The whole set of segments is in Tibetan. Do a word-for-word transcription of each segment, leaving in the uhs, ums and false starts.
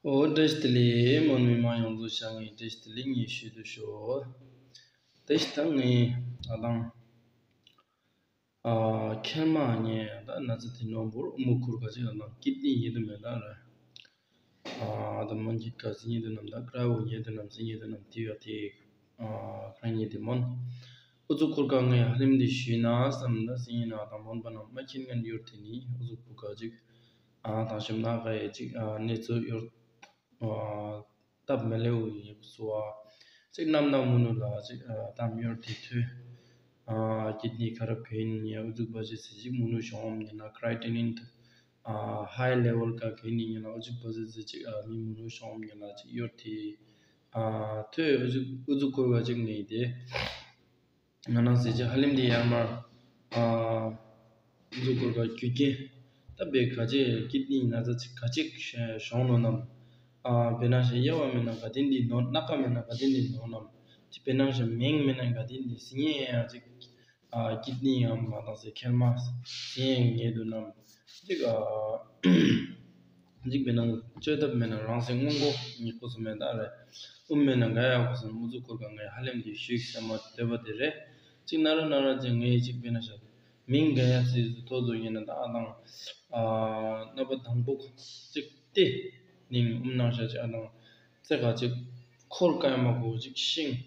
ཨོ་བཀྲ་ཤིས་བདེ་ལེགས། མོན་མི་མང་ཡོངས་རྫོགས་ཤ་ངའི་བཀྲ་ཤིས་བདེ་ལེགས་ངས་ཞུ་དུ་ཤོག་དེ་ཞིག་ད་ངས་ང་དང་ཨ་ཁེར་མ་ངས་ད་ན་ཚ་དེ་ནོར་བུར་ཨུ་མུ་ཁུར་ག་ཅིག་ང་དང་ཀིད་ནི་ཡིན་དུ་མེད་ད་ར། ཨ་ད་མོན་གྱི་ག་ཟི་ཉེ་དུ་ནམ་ད་ཀྲ་བུ་ཉེ་དུ་ནམ་ཟི་ཉེ་དུ་ནམ་དེ་ཡོད་དེ་ཨ་ཁ་ཉེ་དུ་མོན། ཨུ་ཚུགས་ཁུར་ག་ངས་ཧ་ལམ་དེ་ཞུས་ན་བསམ་ད་ཟི་ཉེ་ན་ང་དང་མོན་པ་ནམ་མ་ཁྱིན་ངན་ཡོད་དེ་ནི་ཨུ་ཚུགས་ཁུར་ག་ཅིག་ཨ་དང་ཞིམ་ན་ག་ཡེ་ཅིག་ཨ་གནས་ཚུལ་ཡོད་ཨ་སྟབས་མི་ལེའུ་ཡིན་སོ་ཨ་ཅིག་གནམ་དང་མུ་ནུ་ལ་ཅིག་ཨ་གཏམ་ཡོད་དེ་ཐོས་ཨ་ཀིད་ནི་ཁ་རབ་གིན་ཡ་ཨུ་ཚུགས་པ་ཅིག་ཟི་ཅིག་མུ་ནུ་ཤོང་ཡིན་ན་ཁ་རའི་ཏི་ནིན་ཨ་ཧའི་ལེ་ཝལ་ག་གིན་ཡིན་ན་ཨུ་ཚུགས་པ་ཟི་ཟི་ཅིག་ཨ་མི་མུ་ནུ་ཤོང་ཡིན་ན་ཅིག་ཡོད་དེ་ཨ་ཐོས་ཨུ་ཚུགས་ཨུ་ཚུགས་ཁུར་བ་ཅིག་ནི་དེ། ང་ནང་ཟེར་ཅིག་ཧ་ལམ་དེ་ཡར་མར་ཨ་འཛུགས་སྐོར་ག་རྒྱུ་རྐྱེན་ད་བས་ག་ཅེ་ཀིད་ནི་ན་ཚ་ཅིག་ག་ཅིག་བྱུང་ནོ་ནམ། ཨ་བེ་ནང་ཞེ་དབྱེ་བ་མེད་ན་ག་དེ་འདི་ནོ་སྣ་ཁ་མེད་ན་ག་དེ་འདི་ནོ་ནམ། ཅི་བེ་ནང་ཞེ་མིང་མེད་ན་ག་དེ་འདི་ཟི་ཉེ་ཡང་ཅིག་ཨ་ཀིད་ནི་ཡང་མ་དང་ཟེར་ཁེར་མ་ཟི་ཡང་ངེས་འདུག་ནམ། ཅིག་ཨ། འཇིག་པའི་ནང་བཅོས་ཐབས་མེད་ན་རང་སེམས་སྔོན་འགོག་ཉིད་སྐུ་གསུམ་མེད་ད་རེད། དབུ་མེད་ན་འགའ་ཡག་སྐུ་གསུམ་དབུ་ཚུགས་འཁོར་ག་ངས་ཧ་ལམ་གྱིས་ཞུས་སེམས་མ་འདོད་པ་དེ་རེད། གཅིག་ན་ར་ན་ར་ཅན་ངས་གཅིག་པའི་ན་ཤ་མིང་འགའ་ཡག་ཚིག་ཏུ་ཐོག་ཏུ་ཡིན་ན་ད་ཨ་དང་ཨ་རྣམ་པ་དང་པོ་གཅིག་སྟེ་ནིང་དབུ་ནང་ཤ་ཅིག་ཨ་དང་རྩེ་ག་ཅིག་འཁོར་ག་ཡ་མ་གོ་ཅིག་ཤིང་།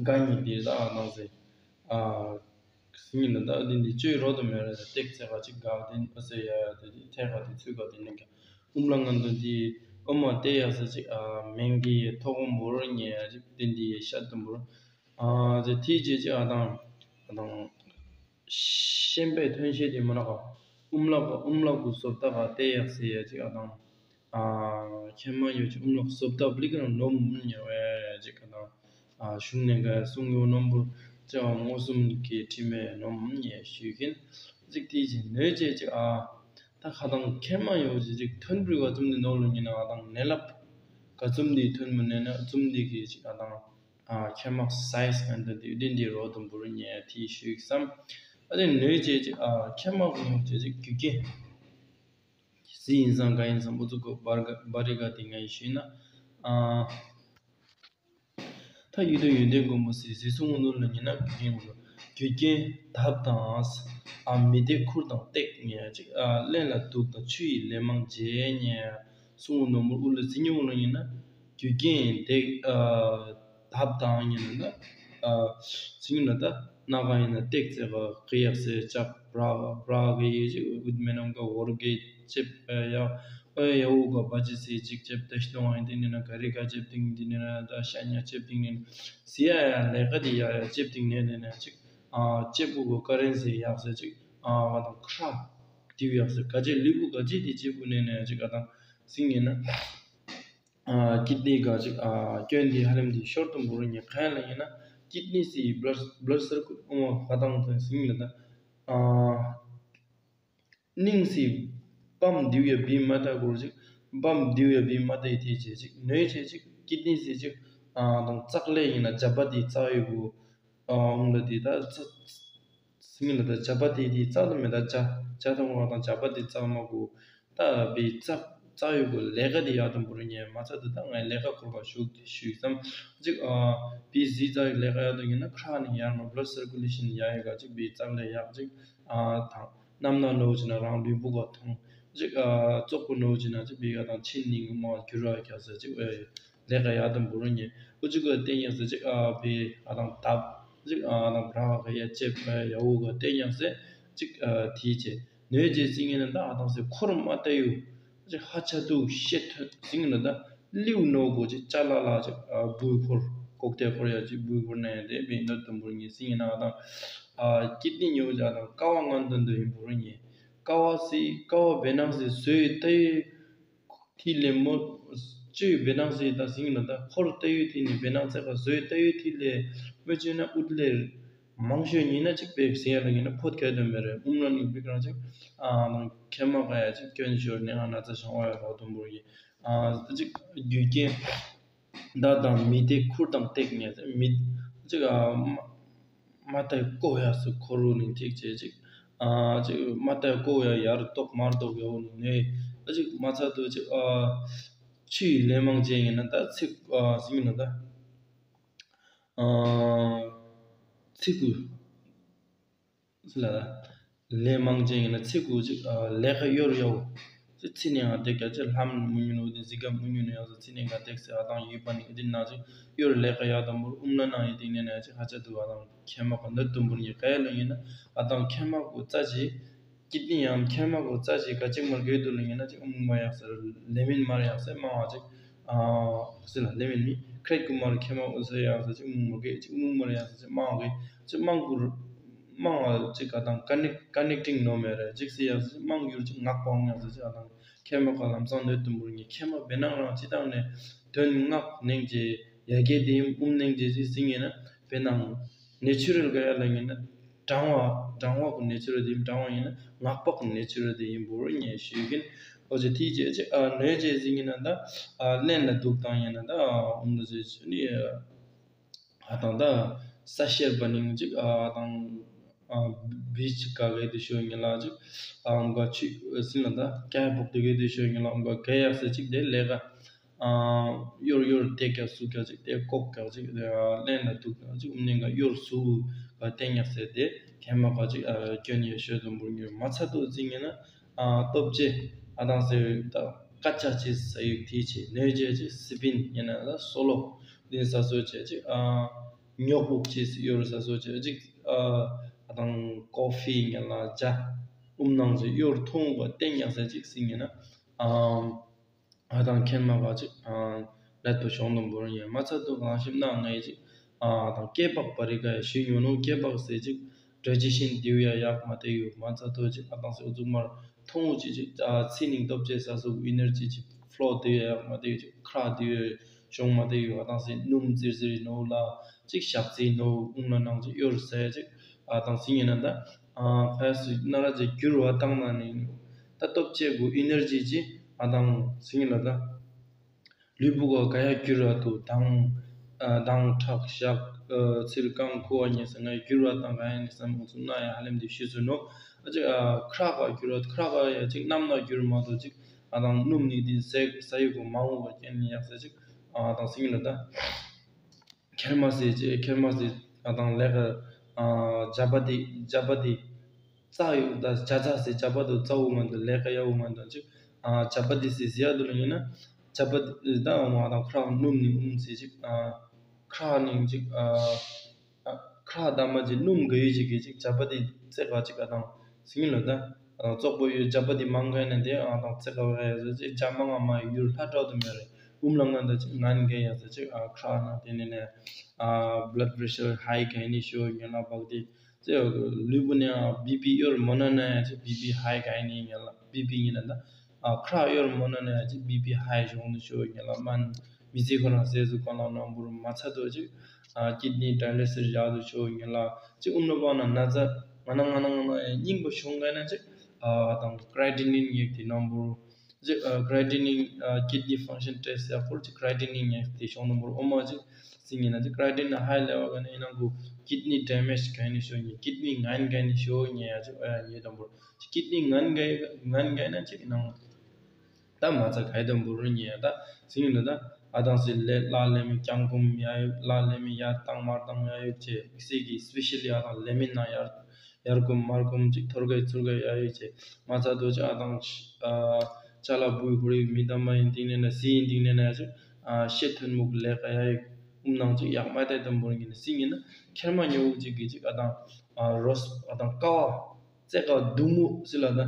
དགའ་ཉིད་འདི་ལ་ནང་ཟེར། ཨ། སྙིང་ལ་ད་འདི་འདི་བཅོས་རོགས་དུ་མེད་རེད། ཏེག་ཚེ་ག་ཅིག་དགའ་དེ་ཨ་ཟེར་ཡ་ཡ་དེ་འདི་ཐད་ག་དེ་ཚུལ་ག་དེ་ནི་ཀྱང་ཨུམ་ལ་ང་འདོན་འདི་ཨོ་མ་ཏེ་ཡ་ཟེར་ཅིག་ཨ་མེང་གི་ཐོག་འོམ་བོར་ཉེ་ཡ་ཅིག་དེ་འདི་ཤ་དུ་བོར། ཨ་ཟེར་ཐིག་ཅེ་ཅིག་ཨ་དང་ཨ་དང་། ཤན་པའི་ཐོན་ཤེས་དེ་མོ་ན་ག་ཨུམ་ལ་ག་ཨུམ་ལ་གུ་སོབ་ད་ག་ཏེ་ཡ་ཟེར་ཡ་ཅིག་ཨ་དང་། ཨ་ཁྱེད་མ་ཡོད་ཅིག་ཨུམ་ལོག་བཟོ་ལྟ་བུ་ལིག་རང་ནོམ་ཉེ་བས་ཅིག་ག་དང་། ཨ་གཞུང་ནས་འགའ་གསུང་ཡོད་ནོམ་བུ་ཅེ་བ་མངོ་སུམ་གྱི་དྲི་མས་ནོམ་ཉེ་ཞུས་ཀིན། ཅིག་དེའི་ཅིག་ནོས་ཅེ་ཅིག་ཨ། ད་ཁ་དང་ཁྱེད་མ་ཡོད་ཅིག་ཅིག་ཐོན་པུའི་ག་ཙུམ་དེ་ནོག་ལོ་ཉིན་ན་ཨ་དང་ནེ་ལབ། ག་ཙུམ་དེ་ཐོན་མི་ནེ་ན་ཙུམ་དེ་གི་ཅིག་ཨ་དང་། ཨ་ཁྱེད་མ་སའི་ཟི་ག་འདི་དེ་དེ་འདི་རོ་དུམ་བུ་རུ་ཉེ་དེ་ཞུས་སམ། ཨ་དེ་ནོས་ཅེ་ཅིག་ཨ་ཁྱེད་མ་གུ་ཡོད་ཅེ་ཅིག་རྒྱུ་རྐྱེན། ཟི་ཡིན་སང་ག་ཡིན་སང་འུ་ཚུགས་གོ་བར་ག་བར་རི་ག་དེ་ང་ཡི་ཞུས་ན། ཨ། ད་ཡུལ་དུ་ཡོན་ཏན་མགོན་པོ་ཟི་ཟི་སུ་ངོ་ནོར་ལ་ཉེ་ན་རྒྱུ་རྐྱེན་ངོ་ནོར། རྒྱུ་རྐྱེན་དབ་དང་། ཨ་མི་དེ་ཁུར་དང་སྟེགས་ཉེ་ཅིག་ཨ་གླེན་ལ་དུག་དང་ཆུ་ཡི་ལས་མང་རྗེས་ཉེ་སུ་ངོ་ནོར་མོར་དབུ་ལ་ཟི་ཉེ་ངོ་ནོར་ཉེ་ན། རྒྱུ་རྐྱེན་དེ་ཨ་དབ་དང་ཉེ་ན་ན། ཨ་ཟི་ཉེ་ན་ད། སྣ་ཁ་ཡིན་ན་ཏེག་ཙེ་ག་གི་ཡག་སེ་ལྕགས་བྲག་བྲག་གི་ཡེ་ཅིག་འུད་མེ་ནམ་ག་ཝོར་གི་ཅེབ་ཡག་ཨོ་ཡ་འུ་ག་བ་ཅི་སེ་ཅིག་ཅེབ་ཏེ་ཤི་ཏོང་ཡིན་ཏིང་ནི་ན་ག་རི་ག་ཅེབ་ཏིང་ཏིང་ནི་ན་ད་ཤ་ཉ་ཅེབ་ཏིང་ནི་ན་སི་ཡ་ཡ་ལེ་ག་དི་ཡ་ཡ་ཅེབ་ཏིང་ནི་ནི་ན་ཅིག་ཨ་ཅེབ་འུ་ག་ཀ་རེན་སི་ཡག་སེ་ཅིག་ཨ་བ་དང་ཁྲ་དིའུ་ཡག་སེ་ག་ཅེ་ལི་བུ་ག་ཅེ་དི་ཅེབ་འུ་ནི་ན་ཅིག་ཨ་དང་སི་ངེ་ན། ཨ་ཀིད་ནི་ག་ཅིག་ཨ་སྐྱོན་འདི་ཧ་ལམ་འདི་ཤོར་དུ་འབུར་ཉེ་ག་ཡ་ལ་ཡིན་ན་ཀིད་ནི་སི་བླ་བླ་སར་ཀུ་ཨོ་མ་ཧ་དང་དང་སིང་ལ་ད་ཨ་ནིང་སི་པམ་འདིའུ་ཡ་བི་མ་ད་གོར་ཅིག་པམ་འདིའུ་ཡ་བི་མ་ད་ཡི་དེ་བྱེད་ཅིག་ནོས་བྱེད་ཅིག་ཀིད་ནི་སི་ཅིག་ཨ་དང་ཙག་ལེ་ཡིན་ན་ཇ་པ་དི་ཙག་ཡོད་གོ། ཨོང་ལ་དེ་ད་ཙ་སིང་ལ་ད་ཇ་པ་དེ་དེ་ཙག་ལ་མེ་ད་ཇ་ཇ་དང་བ་དང་ཇ་པ་དེ་ཙག་མ་གོ། ད་བི་ཙག་ཙག་ཡོད་གོ་ལས་ཀ་དེ་ཡག་དང་བུ་རུ་ཉེ་མ་ཚ་དེ་ད་ངའི་ལས་ཀ་འཁོར་བ་ཞུགས་ཞུགས་སམ་ཅིག་ཨ་བི་ཟི་ཙག་ལས་ཀ་ཡག་དང་ཡིན་ན་ཁྲག་ནི་ཡར་མ་བློད་སར་ཀུ་ལེ་ཤིན་ཡག་ཡོད་ག་ཅིག་བི་ཙག་ལས་ཡག་ཅིག་ཨ་དང་གནམ་ན་ནོ་ཅི་ན་རང་ལུས་བུ་ག་ཐོང་ཅིག་ཨ་ཙོག་པོ་ནོ་ཅི་ན་ཅིག་བི་ག་དང་ཕྱིན་ནི་ངུ་མ་འགྱུར་བ་རྒྱག་ས་ཅིག་ཨེ། ལས་ཀ་ཡག་དང་བུ་རུ་ཉེ། ཨུ་ཅུ་ག་བསྟན་ཡག་སེ་ཅིག་ཨ་བི་ཨ་དང་དབ། ཅིག་ཨ་དང་བྲག་ག་ཡ་ཅེབ་ཡ་འུ་ག་བསྟན་ཡག་སེ་ཅིག་ཨ་དེའི་ཅེ། ནོས་ཅེ་ཟིང་ངེ་ན་ད་ཨ་དང་སེ་འཁོར་མ་ལྟ་ཡུ། ཅིག་ཧ་ཆ་དུ་ཤེ་ཐོན་ཟིང་ངེ་ན་ད་ལིའུ་ནོ་གོ་ཅིག་ཅ་ལ་ལ་ཅིག་ཨ་བུ་འཁོར་གོག་ཏེ་འཁོར་ཡ་ཅིག་བུ་འཁོར་ན་ཡ་དེ་བི་ནོ་དང་བུ་རུ་ཉེ་ཟིང་ངེ་ན་ཨ་དང་། ཨ་ཀིད་ནི་ཉོ་ཅ་དང་ཀ་བ་ང་དོན་དུ་ཡིན་བུ་རུ་ཉེ། ཀ་བ་སི་ཀ་བ་བེ་ནང་སི་ཟོས་ལྟ་ཡུ། ཐིག་ལེ་མོ། བཅུ་བེ་ནང་སི་ད་ཟིང་ལ་ད་འཁོར་ལྟ་ཡུལ་ཐིག་ནི་བེ་ནང་ཚེ་ཁ་བཟོས་ལྟ་ཡུལ་ཐིག་ལེ། མོ་བཅུ་ན་ཨུད་ལེ། མང་ཤོས་ཉིན་ན་གཅིག་པའི་ཟིང་ཡ་ལ་ཉིན་ན་ཕོད་ག་དོན་མེ་རེ་ཨུམ་ལ་ནི་བི་ཀ་རང་ཅིག་ཨ་ནང་ཁེ་མ་ག་ཡ་ཅིག་སྐྱོན་ཤོར་ནས་ཨ་ན་ཚ་ཤང་བ་ཡ་རོ་དུམ་བུར་ཡི་ཨ་ཅིག་རྒྱུ་རྐྱེན། མདའ་དང་མི་དེ་ཁུར་དང་སྟེགས་ངེས་མི་ཅིག་ཨ་མ་མ་ཏའི་ཀོ་ཡ་སུ་ཁོ་རུ་ནི་ཐིག་ཅེ་ཅིག་ཨ་ཅིག་མ་ཏའི་ཀོ་ཡ་ཡར་ཏོག་མར་ཏོག་ཡོ་ནི་ཨ་ཅིག་མ་ཚ་དུ་ཅིག་ཨ་ ཆུ་ཡི་ལན་མང་ཅན་ཡིན་ན་ད་ཚིག་ཨ་ཟིན་ན་ད་ཨ་ཚིག་གུ་ལ་ལན་མང་ཅན་ཡིན་ན་ཚིག་གུ་ཅིག་ཨ་ལས་ཀ་གཡོར་ཡོ་ཅིག་ཚིག་ནས་ང་དེ་ག་ཅིག་ལྷམ་མུ་ཉུ་ནུ་དེ་གཟིག་ག་མུ་ཉུ་ནུ་ཡོ་ཚིག་ནས་ང་དེ་སེ་ཨ་དང་ཡུལ་པ་ནི་དེ་ན་ཅིག་གཡོར་ལས་ཀ་ཡ་དང་པོ་ཨུམ་ལ་ནང་ཡིན་དེ་ནས་ན་ཅིག་ཧ་ཅ་དུ་ཨ་དང་ཁྱེད་མ་ག་འདི་དུམ་བུར་ཉི་ག་ཡ་ལ་ཡིན་ན་ཨ་དང་ཁྱེད་མ་གུ་ཙ་ཅིག་ཀིད་ནི་ཡང་ཁྱེར་མ་གོ་ཙ་ཞིག་ག་ཅིག་མར་གོས་དུ་ལ་ཡིན་ན་ཅིག་ཨུམ་མ་ཡག་ས་ལེ་མིན་མར་ཡག་ས་མང་བ་ཅིག་ཨ་སི་ལ་ལེ་མིན་མི་ཁྲེག་གུ་མར་ཁྱེར་མ་གོ་ས་ཡག་ས་ཅིག་ཨུམ་མ་གོས་ཅིག་ཨུམ་མར་ཡག་ས་ཅིག་མང་གོས་ཅིག་མང་གུ་མང་བ་ཅིག་ག་དང་ཀ་ནེག་ཀ་ནེག་ཊིང་ནོ་མེ་རེ་ཅིག་སི་ཡག་ས་ཅིག་མང་གུ་ཅིག་ངག་པང་ཡག་ས་ཅིག་ཨ་དང་ཁྱེར་མ་གོ་ལམ་སང་ནོད་དུ་འབུར་ངེ་ཁྱེར་མ་བེ་ནང་རང་ཅི་དང་ནས་དོན་ངག་ནེང་ཅེ་ཡ་གེ་དེ་ཨུམ་ནེང་ཅེ་ཅིག་སི་ངེ་ན་བེ་ནང་ནེ་ཆུ་རལ་ག་ཡ་ལ་ངེ་ན། གྲང་བ་གྲང་བ་གི་གནས་ཚུལ་དེ་ཡིན་གྲང་བ་ཡིན་ན་ངག་པགས་ཀྱི་གནས་ཚུལ་དེ་ཡིན་པོ་རུ་ཉན་ཞུས་ཀིན། ཨོ་ཅེ་ཐིག་ཅེ་ཅེ་ཨ་ནོས་ཅེ་ཟིན་ཡིན་ན་ད་ཨ་ལན་ལ་འདུག་བཏང་ཡིན་ན་ད་ཨུམ་ལ་ཟེར་ཅེ་ནི་ཨ་དང་ད་ས་ཤེར་པ་ནིང་ཅིག་ཨ་དང་ཨ་བི་ཅིག་ག་གེ་དེ་ཤོད་ཉིན་ལ་ཅིག་ཨ་ཨུམ་ག་ཆུ་ཟིན་ལ་ད་ཀ་ཕོག་དེ་གེ་དེ་ཤོད་ཉིན་ལ་ཨུམ་ག་གེ་ཡག་སེ་ཅིག་དེ་ལས་ཀ་ཨ་གཡོར་གཡོར་དེ་ག་སུ་ག་ཅིག་དེ་ལྐོག་ག་ཅིག་དེ་ཨ་ལན་ལ་འདུག་ཅིག་ཨུམ་ནིང་ག་གཡོར་སུ་ག་དེ་ཉག་སེ་དེ་ཁེ་མ་ག་ཅིག་ཨ་སྐྱོན་ཡོད་ཤོད་དུ་འབུར་ཉོ་མ་ཚ་དུ་ཅིག་ཡིན་ན་ཨ་སྟོབས་ཆེ་ཨ་དང་སེ་ད་ཀ་ཅ་ཅི་ས་ཡུག་ཐི་ཅི་ནོས་ཅེ་ཅི་སི་པིན་ཡིན་ན་ལ་སོ་ལོ་དེ་ས་སོ་ཅེ་ཅིག་ཨ་ཉོག་པུག་ཅི་སི་གཡོར་ས་སོ་ཅེ་ཅིག་ཨ་ཨ་དང་ཀོ་ཕི་ཡིན་ལ་ཇ་ཨུམ་ནང་ཅི་གཡོར་ཐུང་ག་དེ་ཉག་སེ་ཅིག་སི་ཡིན་ན་ཨ། ང་དང་ཁེར་མ་བ་ཅིག་ལད་དུ་བྱུང་དུ་འབུར་ཡིན་མ་ཚད་དུ་གང་ཞིབ་ན་ངས་ཅིག་དང་སྐེད་པགས་པ་རི་ཀ་ཡ་ཞུས་ཉོ་ནོ་སྐེད་པགས་ཟེར་ཅིག་འདྲ་ཅི་ཤིན་དེའུ་ཡ་ཡག་མ་དེ་ཡོད་མ་ཚད་དུ་ཅིག་ཨ་དང་སེ་འུ་ཚུགས་མར་མཐོང་འུ་ཅི་ཅིག་ཚི་ནིང་སྟོབས་ཆེ་ས་སུ་ཨི་ནར་ཇི་ཅིག་ཕློ་དེའུ་ཡ་ཡག་མ་དེ་ཡོད་ཅིག་ཁྲག་དེའུ་ཡ་བྱུང་མ་དེ་ཡོད་ཨ་དང་སེ་སྣུམ་ཙིར་ཙིར་ནོ་ལ་ཅིག་ཞག་ཙིར་ནོ་ཨུང་ལ་ནང་ཅིག་གཡོར་ཟེར་ཅིག་ཨ་དང་སེ་ཡིན་ན་ད་ཕ་སུ་ན་ར་ཅིག་འགྱུར་བ་བཏང་ན་ནི། ད་སྟོབས་ཆེ་གུ་ཨི་ནར་ཇི་ཅི་ཨ་དང་སིང་ལ་ད། ལུས་པོ་ག་ག་ཡ་འགྱུར་བ་དུ་དང་། ཨ་དང་ཁྲག་ཞག་ཨ་ཚིར་རྐང་ཁུ་བ་ཉེ་ས་ང་ཡ་འགྱུར་བ་དང་ག་ཡ་ནི་བསམ་འོང་ཚུགས་ན་ཡ་ཧ་ལམ་དེ་ཤུ་ཚུ་ནོ། ཨ་ཅིག་ཨ་ཁྲག་ག་འགྱུར་བ་ཁྲག་ག་ཡ་ཅིག་གནམ་ན་འགྱུར་མ་དུ་ཅིག་ཨ་དང་སྣུམ་ནི་དེ་ཟས་ས་ཡུ་གུ་མ་འོང་བ་རྐྱེན་ནི་ཡག་ས་ཅིག་ཨ་དང་སིང་ལ་ད། ཁེར་མ་སི་ཅེ་ཁེར་མ་སི་ཨ་དང་ལས་ཀ་ཨ་ཇ་པ་ཏི་ཇ་པ་ཏི་ཙག་ཡོད་ད་ཇ་ཚ་སི་ཇ་པ་ཏི་ཙག་འུ་ང་དུ་ལས་ཀ་ཡ་འུ་ང་དུ་ཅིག་ཨ་ཇ་པ་ཏི་སི་ཟི་ཡ་དུ་ལ་ཡིན་ན་ཇ་པ་ཏི་ད་འུ་ང་དང་ཁྲག་སྣུམ་ནི་འུམ་སི་ཅིག་ཨ་ཁྲག་ནི་ཅིག་ཨ་ཁྲག་ད་མ་ཅིག་སྣུམ་ག་ཡོད་ཅིག་གི་ཅིག་ཇ་པ་ཏི་ཙེ་ག་ཅིག་ཨ་དང་སིང་ལ་ད། ཨ་བཙོག་པོ་ཡོད་ཇ་པ་ཏི་མང་ག་ནས་དེ་ཨ་དང་ཚེ་ག་བ་ཡ་ཟེར་ཅིག་ཇ་མང་ང་མ་ཡུར་ལྷ་དྲག་ཏུ་མེད་རེད། ཨུམ་ལ་ང་ད་ཅིག་ངན་ག་ཡ་ཟེར་ཅིག་ཨ་ཁྲག་ན་དེ་ནས་ནས་ཨ་blood pressure high་ག་ནི་ཤོ་ཉོ་ན་བག་དེ་ཅེ་ལུས་པོ་ནས་ཨ་བི་པི་ཡོར་མོ་ན་ན་ཡ་ཅིག་བི་པི་high་ག་ནི་ཉོ་ལ་བི་པི་ཡིན་ན་ད་ཨ་ཁྲག་ཡོར་མོ་ན་ན་ཡ་ཅིག་བི་པི་high་བྱུང་དུ་ཤོ་ཉོ་ལ་མན་མི་ཚེ་ཁོ་རང་ཟས་སུ་གོ་ལ་ནོར་འབུར་མ་ཚ་དོ་ཅིག་ཨ་kidney dialysis་ཡག་དུ་ཤོ་ཉོ་ལ་ཅིག་ཨུམ་ལ་བ་ན་ན་ཚ་ང་ན་ང་ན་ང་ན་ཡ་སྙིང་པོ་བྱུང་ག་ན་ཅིག་ཨ་དང་creatinine་ཡེག་དེ་རྣམ་པོ་ཅིག་ཨ་creatinine་ཨ་kidney function test་ཡག་པོ་ཅིག་creatinine་ཡེག་དེ་བྱུང་རྣམ་པོ་ཨོ་མ་ཅིག་སིང་ཡིན་ན་ཅིག་creatinine་high་level་ག་ན་ཡིན་ན་གོ་kidney damage་ག་ནི་ཤོ་ཉེ་kidney་ངན་ག་ནི་ཤོ་ཉེ་ཡ་ཅིག་ཨ་ཡ་ཉེ་དང་པོ་ཅིག་kidney་ངན་ག་ངན་ག་ན་ཅིག་ཡིན་ན་ད་མ་ཚ་ག་དང་པོ་རུ་ཉེ་ཡ་ད་སིང་ཡིན་ན་ད་ཨ་དང་སི་ལེ་ལ་ལེ་མི་ཀྱང་ཀུམ་ཡ་ཡོད་ལ་ལེ་མི་ཡ་བཏང་མ་བཏང་ཡ་ཡོད་ཅེ་སི་གི་specially་ཨ་དང་ལེ་མི་ན་ཡར། ཡར་ཀུམ་མར་ཀུམ་ཅིག་ཐོར་གའི་ཚུར་གའི་ཡ་ཡོད་ཅེ། མ་ཚ་དོ་ཅ་ཨ་དང་ཨ་ཅ་ལ་བུའི་ཧུར་ཡིག་མི་དམ་མ་ཡིན་ཏིང་ནེ་ན་སི་ཡིན་ཏིང་ནེ་ན་ཡ་ཅིག་ཨ་ཤེད་ཐོན་མུག་ལས་ཀ་ཡ་ཡོད་ཨུམ་ནང་ཅིག་ཡག་མ་དེ་དམ་བོར་ངེ་ན་སི་ངེ་ན་ཁྱེར་མ་ཉོ་བུ་ཅིག་གི་ཅིག་ཨ་དང་ཨ་རོས་ཨ་དང་ཀ་བ་ཙེ་ཀ་དུང་མུ་སི་ལ་ད་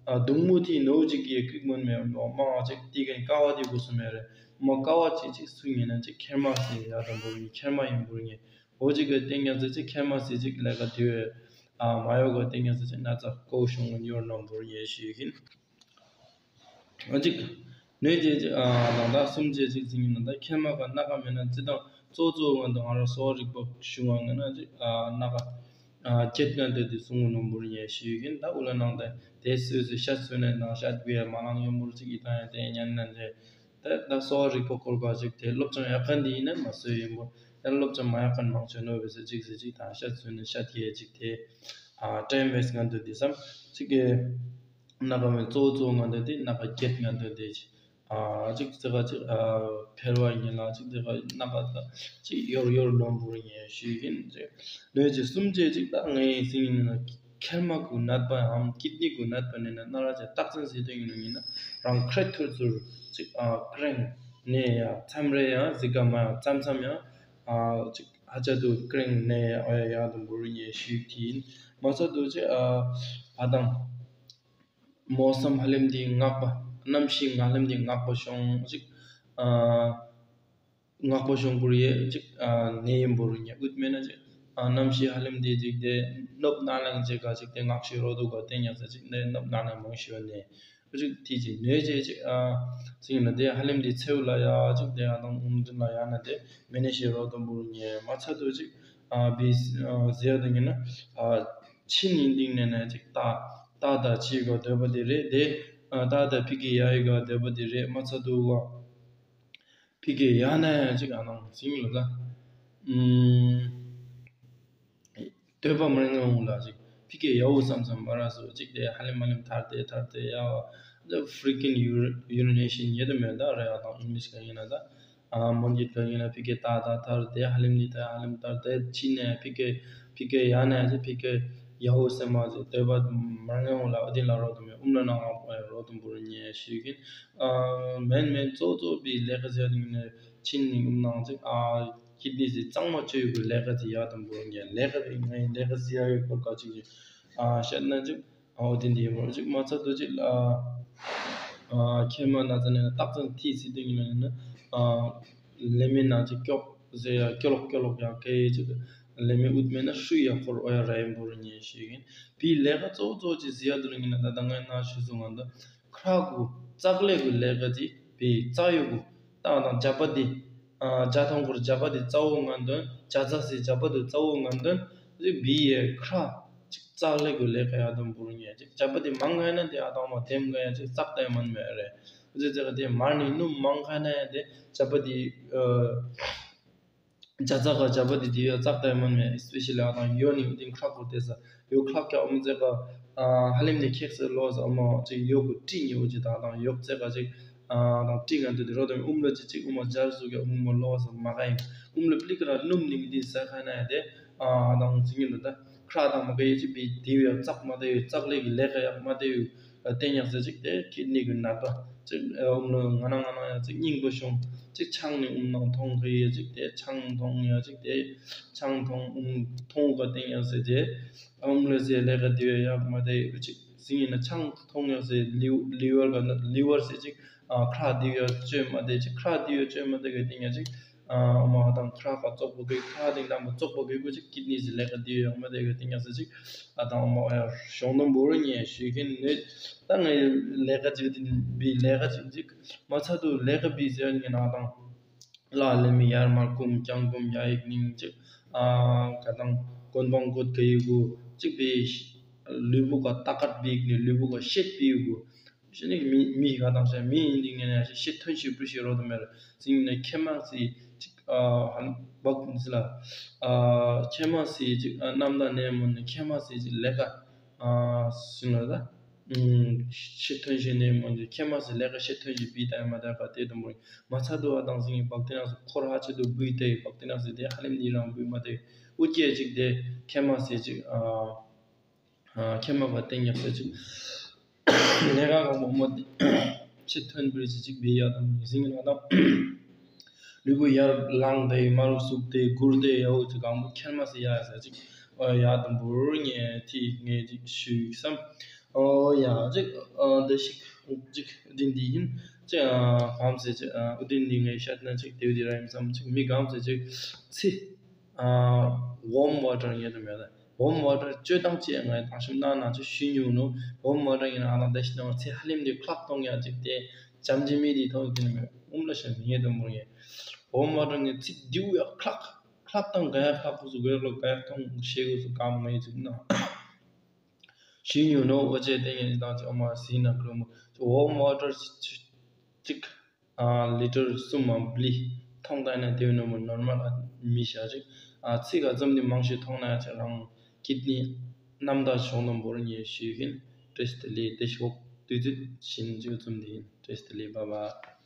ཨ་དུང་མུ་ཐི་ནོ་ཅིག་གི་ཀིག་མོན་མེ་ནོ་མ་ཅིག་ཏི་གན་ཀ་བ་དི་བུ་སུ་མེ་རེ་མ་ཀ་བ་ཅིག་ཅིག་སུ་ངེ་ན་ཅིག་ཁྱེར་མ་སི་ཡ་དམ་བོར་ངེ་ཁྱེར་མ་ཡིན་བོར་ངེ་འོ་ཅིག་གི་ཏེ་ཉ་ཙེ་ཅིག་ཁྱེར་མ་སི་ཅིག་ལས་ཀ་དེ་བས། ཨ་མ་ཡོ་ག་ཏེ་ཉ་ཙེ་ཅིག་ན་ཚ་ཀོ་ཤོང་གི་ཉོར་ནོ་བོར་ཡེ་ཤི་ཡིན། ཨ་ཅིག་ནོས་ཅེ་ཅིག་ཨ་དང་ད་གསུམ་ཅེ་ཅིག་ཟིན་ཡིན་ན་ད་ཁྱེར་མ་ག་སྣ་ཁ་མེད་ན་ཅི་དང་གཙོ་གཙོ་ང་དང་ང་ར་སོ་རིག་པ་ཤུ་བ་ང་ན་ཅིག་ཨ་སྣ་ཁ་ཨ་ཁྱེད་ང་དེ་དེ་གསུང་གི་ནོ་བོར་ཡེ་ཤི་ཡིན། ད་འུ་ལ་ནང་ད་དེ་སོས་སོས་ཤ་སོས་ནས་ནང་ཤ་དགོས་ཡ་མ་ལང་ཡོ་མོར་ཅིག་ཡི་ད་ཡ་དེ་ཉན་ན་འདྲེ། ད་ད་གསོ་བ་རིག་པ་སྐོར་ག་ཅིག་དེ་སློབ་སྦྱོང་ཡག་ག་འདི་ཡིན་ན་མ་བཟོས་ཡིན་པོ། ཡང་སློབ་སྦྱོང་མ་ཡག་ག་མང་ཆེ་ནོ་བས་ཟེར་ཅིག་ཟེར་ཅིག་དང་ཤ་ཚུན་ནས་ཤ་ཐི་ཡ་ཅིག་དེ་ཨ་ཊེམ་བེས་ང་འདོད་དེ་བསམ་ཅིག་གི་སྣ་ཁ་མེད་གཙོ་བོ་གཙོ་བོ་ང་འདོད་དེ་སྣ་ཁ་བརྒྱད་ང་འདོད་དེ་ཅིག་ ཨ་ཅིག་ཙི་ག་ཅིག་ཨ་ཕེར་བ་ཉིན་ལ་ཅིག་ཙི་ག་ན་ག་ད་ཅིག་ཡོར་ཡོར་ནོམ་བུར་ཉེ་ཞུས་ཡིན་ཅིག་ལོས་ཅིག་གསུམ་ཅེ་ཅིག་ད་ངའི་སིང་ཡིན་ན་ཁེར་མ་གུ་ནད་པའམ་ཀིད་ནི་གུ་ནད་པ་ནས་ན་ན་ར་ཅེ་རྟགས་མཚན་ཟེར་དོན་ཡིན་ན་ཡིན་ན་རང་ཁྲེ་ཐུར་ཚུར་ཅིག་ཨ་ཀྲེང་ནས་ཡ་མཚམས་རེ་ཡ་ཟི་ག་མ་ཡ་མཚམས་མཚམས་ཡ་ཨ་ཅིག་ཧ་ཅ་དུ་ཀྲེང་ནས་ཡ་ཨོ་ཡ་ཡ་དུ་བུར་ཉེ་ཞུས་ཡིན་མ་ཚ་དུ་ཅིག་ཨ་ཨ་དང་། མོ་སམ་ཧ་ལམ་འདི་ངག་པ། གནམ་གཤིས་ཧ་ལམ་འདི་ངག་པ་བྱུང་ཅིག་ཨ་ངག་པ་བྱུང་བུར་ཡེ་ཅིག་ཨ་ནད་ཡམས་བུར་ཉེ་ཨུད་མེད་ན་ཅིག་ཨ་གནམ་གཤིས་ཧ་ལམ་འདི་ཅིག་དེ་ནོབ་ན་ལང་ཅིག་ག་ཅིག་དེ་ངག་ཤེས་རོ་དུ་ག་དེ་ཉག་ས་ཅིག་དེ་ནོབ་ན་ལང་མང་ཤེས་བ་ནས་ཨུ་ཅིག་དེ་ཅིག་ནད་ཅིག་ཅིག་ཨ་ཅིག་ན་དེ་ཧ་ལམ་འདི་ཚེའུ་ལ་ཡ་ཅིག་དེ་ཨ་དང་ཨུམ་དུ་ལ་ཡ་ན་དེ་མེ་ནེ་ཤེས་རོ་དུ་བུར་ཉེ་མ་ཚ་དུ་ཅིག་ཨ་བི་ཨ་ཟེར་དུ་ཉེ་ན་ཨ་ཕྱི་ཉིན་སྟེང་ནས་ནས་ཅིག་ཏ་ཏ་ད་ཕྱི་ག་འདོད་པ་དེ་རེད་དེ། ཨ་ཏ་ད་ཕི་གི་ཡ་ཡི་ག་འདོད་པ་དེ་རེད་མ་ཚ་དུ་བ། ཕི་གི་ཡ་ན་ཡ་ཅིག་ཨ་ནང་སིང་ལ་ད། ཨུམ། འདོད་པ་མི་ངན་འོང་ལ་ཅིག་ཕི་གི་ཡ་འོ་བསམ་བསམ་མ་ར་སོ་ཅིག་དེ་ཧ་ལེ་མ་ལེམ་ཐར་ཏེ་ཐར་ཏེ་ཡ་བ། The freaking ur- urination ཡེ་དུ་མེད་ད་རེད་ཨ་དང་ཨིང་ལིཤ་ག་ཡིན་ན་ད། ཨ་མོན་གྱི་ཐོན་ཡིན་ན་ཕི་གེ་ཏ་ད་ཐར་དེ་ཧ་ལེམ་ནི་ད་ཧ་ལེམ་ཐར་དེ་ཕྱི་ནས་ཕི་གེ་ཕི་གེ་ཡ་ནས་ཕི་གེ་ཡ་ཧོ་སེ་མ་ཟེ་དོད་པ་མ་ངན་འོང་ལ་ཨ་དེ་ལ་རོ་དུ་མེ་ཨུམ་ལ་ན་ང་པོ་ཡ་རོ་དུ་འབུར་ཉེ་ཞུས་ཀིན། ཨ་མེན་མེན་གཙོ་གཙོ་པའི་ལས་ཀ་ཟེར་དུ་མིན་ནས་ཕྱི་ནས་ཨུམ་ནང་ཅིག་ཨ་ཁྱི་ནི་ཟེ་གཙང་མ་བཅོས་ཡོད་པའི་ལས་ཀ་ཅིག་ཡ་དུ་འབུར་ཉེ་ལས་ཀ་པའི་ངའི་ལས་ཀ་ཟེར་ཡ་ཡོད་པར་ག་ཅིག་ཅིག་ཨ་བཤད་ན་ཅིག་ཨོ་དེ་འདི་ཡིན་པ་ཅིག་མ་ཚད་དུ་ཅིག་ཨ་ཨ་ཁྱེད་མ་ན་ཚ་ནས་རྟགས་ཙམ་ཐིག་ཚིག་དེ་ཡིན་ན་ཡིན་ན་ཨ་ལེ་མི་ན་ཅིག་སྐྱོག་ཟེར་ཡ་སྐྱོ་ལོག་སྐྱོ་ལོག་ཡ་གེ་ཅིག་ལེ་མི་ཨུད་མེད་ན་ཧྲུ་ཡ་འཁོར་ཨོ་ཡ་ར་ཡིན་པོ་རུ་ཉེ་ཞིག་ཡིན། བི་ལས་ཀ་གཙོ་བོ་གཙོ་བོ་ཅིག་ཟེར་ཡ་དུ་ལ་ཡིན་ན་ད་ལྟ་ངས་ན་ཞུ་སོང་ང་འདི་ཁྲ་གུ་ཙག་ལེ་གུ་ལས་ཀ་ཅིག་བི་ཙག་ཡོ་གུ་ཏང་དང་ཇ་པ་དི་ཨ་ཇ་ཐང་གུར་ཇ་པ་དི་ཙ་བོ་ང་འདོན་ཇ་ཙ་སི་ཇ་པ་དི་ཙ་བོ་ང་འདོན་ཅིག་བི་ཡེ་ཁྲ། ཅིག་ཙག་ལེ་གུ་ལེ་ཀ་ཡ་དུ་འབུར་ཉེ་ཅིག་ཇ་པ་དི་མང་ཁ་ན་དེ་ཨ་དང་མ་དེམ་ཀ་ཡ་ཅིག་ཙག་ཏེ་མན་མེ་རེ། ཨུ་ཙི་ཙི་ཀ་དེ་མར་ནི་ནུ་མང་ཁ་ན་ཡ་དེ་ཇ་པ་དི་ཨ་ཇ་ཙ་ཀ་ཇ་པ་དི་དེ་ཡ་ཙག་ཏེ་མན་མེ། ཨེ་སི་པེ་ཤ་ལི་ཨ་དང་ཡོ་ནི་ཨུ་དིན་ཁྲག་གུ་དེ་ས་ཡོ་ཁྲག་ཀ་ཨུ་མི་ཙི་ཀ་ཨ་ཧ་ལེམ་ནི་ཁེག་སེ་ལོ་ས་ཨ་མ་ཅིག་ཡོ་གུ་ཏི་ཉི་ཨུ་ཅི་དང་དང་ཡོ་ཙི་ཀ་ཅིག་ཨ་དང་ཏི་ང་དུ་དི་རོ་དང་ཨུམ་ལ་ཅི་ཅིག་ཨུ་མ་ཇར་སུ་ག་ཨུ་མ་ལོ་ས་མ་ཀ་ཡིན་ཨུམ་ལ་པི་ལི་ཀ་ར་ནུམ་ནི་མི་དིན་ས་ཁ་ན་ཡ་དེ་ཨ་དང་ཅིག་ཉི་ལ་ད། ཁྲག་དང་མ་གི་ཡོད་ཅིག་པའི་དེའུ་ཡང་ཙག་མ་དེའུ་ཙག་ལེ་གི་ལས་ཀ་ཡག་མ་དེའུ་བསྟན་ཡག་ཟེར་ཅིག་དེ་ཁྱེད་གཉིས་ཀྱི་ནད་པ་ཅིག་ཨུམ་ལོ་ང་ན་ང་ན་ཡང་ཅིག་སྙིང་པོ་བྱུང་ཅིག་ཆང་ནི་ཨུམ་ནང་འཐུང་གི་ཡོད་ཅིག་དེ་ཆང་འཐུང་ཡག་ཅིག་དེ་ཆང་འཐུང་ཨུམ་འཐུང་ག་བསྟན་ཡག་ཟེར་དེ་ཨུམ་ལོ་ཟེར་ལས་ཀ་དེའུ་ཡག་མ་དེའུ་ཅིག་ཟིན་ཡིན་ན་ཆང་འཐུང་ཡག་ཟེར་ལི་ལི་ཝར་ག་ལི་ཝར་ཟེར་ཅིག་ཨ་ཁྲག་འདི་ཡོད་བཅོས་མ་དེ་ཅིག་ཁྲག་འདི་ཡོད་བཅོས་མ་དེ་གི་སྟེང་ཡ་ཅིག་ཨ་མ་དང་ཁྲག་ག་བཙོག་པོ་གི་ཁྲག་དེ་དང་མ་བཙོག་པོ་གི་གུ་ཅིག་ཀིད་ནི་ཟི་ལས་ཀ་འདི་ཡོད་མ་དེ་གི་སྟེང་ཡ་ཟི་ཅིག་ཨ་དང་མ་ཡ་ཞོང་དུ་འབོར་ཉེ་ཞུས་མཁན་ནི་ད་ངའི་ལས་ཀ་ཅིག་དེ་བི་ལས་ཀ་ཅིག་ཅིག་མ་ཚ་དུ་ལས་ཀ་བི་ཟེར་ཉེ་ན་དང་ལ་ལེ་མི་ཡར་མར་ཀུམ་ཀྱང་ཀུམ་ཡ་ཡིག་ནིང་ཅིག་ཨ་ག་དང་གོན་བང་གོད་ག་ཡི་གུ་ཅིག་བི་ལུས་པོ་ག་ཏ་ཀར་བི་ཡིག་ནི་ལུས་པོ་ག་ཤེད་བི་ཡི་གུ་ཤེས་ནི་མི་མི་ག་དང་ཤེས་མི་ཡིན་དེ་ངས་ནས་ཤེས་ཐོན་ཤེས་པུ་ཤེས་རོ་དུ་མེར་ཟིན་ནས་ཁྱེད་མ་སི་ཅིག་ཨ་ཧན་བག་ཟི་ལ་ཨ་ཁྱེད་མ་སི་ཅིག་ཨ་རྣམ་དག་ནས་མོ་ནས་ཁྱེད་མ་སི་ཅིག་ལས་ཀ་ཨ་ཟིན་ལ་ད་ཤེས་ཐོན་ཤེས་ནས་མོ་ནས་ཁྱེད་མ་སི་ལས་ཀ་ཤེས་ཐོན་ཤེས་པི་ད་ཡ་མ་ད་ག་དེ་དུ་མོ་མ་ཚ་དུ་ཨ་དང་ཟིན་བག་དེ་ན་སི་འཁོར་ཧ་ཆེ་དུ་བུའི་དེ་བག་དེ་ན་སི་དེ་ཧ་ལེམ་ནི་རང་བུའི་མ་དེ་ཨུ་ཀྱེ་ཅིག་དེ་ཁྱེད་མ་སི་ཅིག་ཨ། ཁྱེད་མ་བ་བསྟན་ཉག་ཟེར་ཅིག་ལས་ཀ་གང་པོ་མོ་ཆེ་ཐོན་པོའི་ཟེར་ཅིག་བེ་ཡ་དང་ཟིང་ལ་དང་ལུས་པོ་ཡར་ལངས་ཏེ་མར་ཟུག་སྟེ་སྒུར་ཏེ་ཡའོ་ཅིག་གང་པོ་ཁྱེད་མ་ཟེར་ཡ་ཟེར་ཅིག་ཡ་དང་བོར་ཉེ་ཐི་ངེ་ཅིག་ཞུས་སམ། ཨོ་ཡ་ཅིག་འདི་ཞིག་ཅིག་འདི་འདི་ཡིན་ཅིག་གང་ཟེར་ཅིག་འདི་འདི་ངས་བཤད་ན་ཅིག་དེ་བ་འདི་ར་ཡིན་སམ་ཅིག་མི་གང་ཟེར་ཅིག་ཚི། ཨ་ཝོམ་ཝ་ཊར་ཡོད་དམ་ཡོད་ད། ཝོམ་ཝ་ཊར་སྤྱོད་སྟངས་ཅིག་ང་ཡང་ཐང་ཤུམ་ནང་ན་ཅིག་ཞུས་མྱོང་ནོ། ཝོམ་ཝ་ཊར་ཡིན་ན་ང་རང་བདེ་ཞིང་ནང་ཚེ་ཧ་ལེམ་དེ་ཁྲག་གཏོང་ཡ་ཅིག་དེ་བྱམས་ཅི་མི་དེ་ཐོང་ཡོད་དེ་ནི་མེད་ཨུམ་ལ་ཤ་མི་ཡེ་དམ་མོ་ཡེ། ཝོམ་ཝ་ཊར་ངས་ཚིག་དེའུ་ཡ་ཁྲག་ཁྲག་དང་ག་ཡ་ཁྲག་ཁུ་སུ་གོས་ལོ་ག་ཡ་ཐོང་ཤེས་གོ་སུ་གམ་ངས་ཅིག་ན། ཞུས་མྱོང་ནོ་འོ་ཅེ་དེ་ངས་ཅིག་དང་ཅིག་ཨོ་མ་སི་ན་ཀྲོ་མོ་ཝོམ་ཝ་ཊར་ཅིག་ཨ་ལི་ཊར་གསུམ་མམ་བླི་ཐོང་ད་ན་དེ་ནོ་མོ་ནོར་མལ་ཨ་མི་ཤ་ཅིག་ཨ་ཚིག་ག་ཙམ་ནི་མང་ཤོས་ཐོང་ན་ཡ་ཅིག་རང་ཀིད་ནི་རྣམ་དག་ཤོང་ནོ་འབོར་ཉེ་ཞུས་ཡིན། བཀྲ་ཤིས་བདེ་ལེགས། བདེ་ཤོག་དུས་ཚོད་ཕྱིན་ཅིག་ཙམ་དེ་ཡིན། བཀྲ་ཤིས་བདེ་ལེགས། བྷའི་བྷའི།